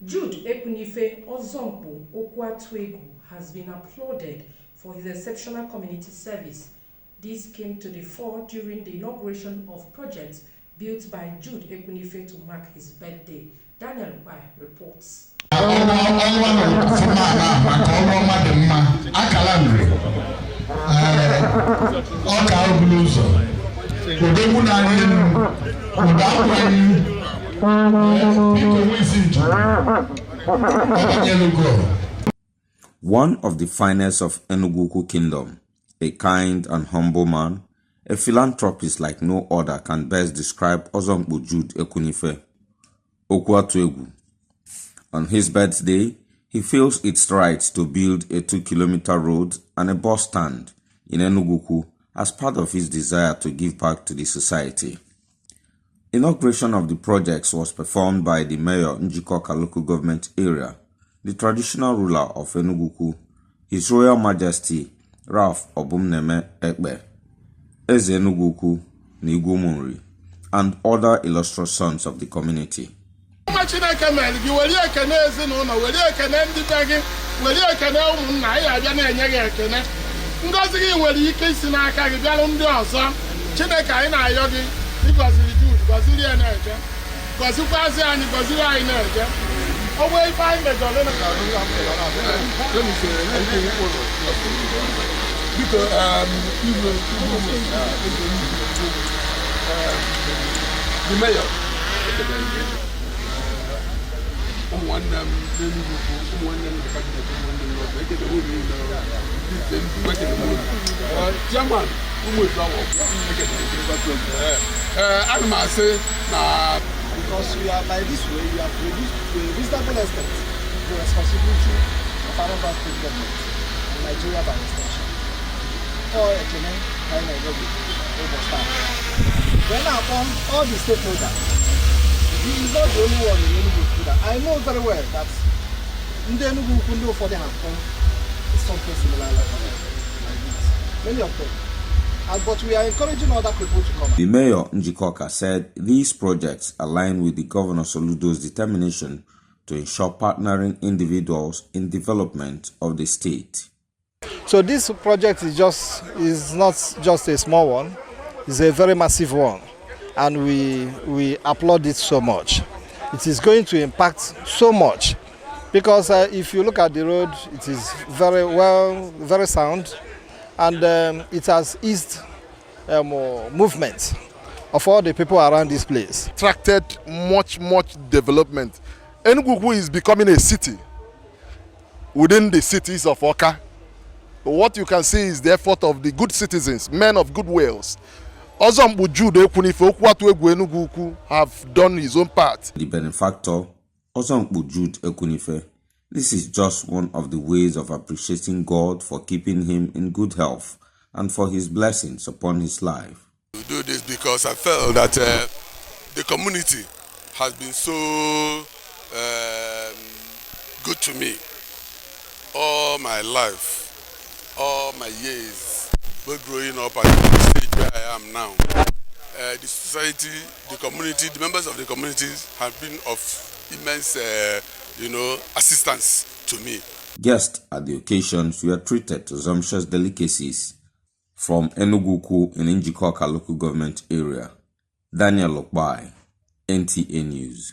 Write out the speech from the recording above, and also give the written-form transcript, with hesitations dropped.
Jude Ekwunife Ozomkpu Okwuatuegwu has been applauded for his exceptional community service. This came to the fore during the inauguration of projects built by Jude Ekwunife to mark his birthday. Daniel Pai reports. Ọrụ ọrụ ọfụma na maka ọrụ ọma dị mma akala nri ọka obulu ụzọ odogwu na-arị elu ụda akwaghị biko nwe isi njem ọbanyelugo. One of the finest of Enugu Kingdom, a kind and humble man, a philanthropist like no other can best describe Ozomkpu Jude Ekwunife, Okwuatuegwu. On his birthday, he feels it's right to build a 2-kilometer road and a bus stand in Enugu as part of his desire to give back to the society. Inauguration of the projects was performed by the mayor, Njikoka Local Government Area, the traditional ruler of Enugu, His Royal Majesty Ralph Obumneme Ekpe, Eze Enugu na Igwe Umunri, and other illustrious sons of the community. Nwa Chineke mere gị were ekene ezinụlọ were ekene ndị be gị were ekene ụmụnna anyị abịa na-enye gị ekene ngọzi gị nwere ike isi n'aka gị bịalụ ndị ọzọ. Chineke anyị na-ayọ gị ịgọziri Jude gọziri ya na-eje gọzikwazi anyị gọziri anyị na-eje ogbe ife anyị mejọrọ. Let me say, biko, igwe the mayor, ekele gị, ụmụ nwanne m n'Enugwu Ukwu, ụmụ nwanne m na cabinet, ụmụ nwanne m n'ọzọ, ekele m unu niile, ndị nze ndụ, ekele m unu, chairman ụmụ ezu awọ, ekele m gị. Ee, ana m asị na Because we are by this way we have reduced to a reasonable extent the responsibility of Anambra State Government and Nigeria by extension. Ọ ekene ka anyị na-enye gị ụbọchị taa. Wee na-akpọ all the stakeholders. He is not the only one in Enugu Ukwu that I know very well that ndị Enugu Ukwu ndị ụfọdụ have done something similar like this. Many of them. But we are encouraging other people to come. The mayor, Njikoka, said these projects align with the Governor Soludo's determination to ensure partnering individuals in development of the state. So this project is not just a small one, it's a very massive one, and we applaud it so much. It is going to impact so much because if you look at the road, it is very well, very sound, and it has eased movement of all the people around this place. Attracted much, much development. Enugu is becoming a city within the cities of Awka. What you can see is the effort of the good citizens, men of good wills. Ozomkpu Jude Ekwunife Okwuatuegwu Enugu Ukwu have done his own part. The benefactor, Ozomkpu Jude Ekwunife, this is just one of the ways of appreciating God for keeping him in good health and for his blessings upon his life. To do this because I felt that the community has been so good to me all my life, all my years, both growing up and the stage where I am now. The society, the community, the members of the communities have been of immense assistance to me. Guests at the occasions were treated to sumptuous delicacies from Enugu in Njikoka Local Government Area. Daniel Okbai, NTA News.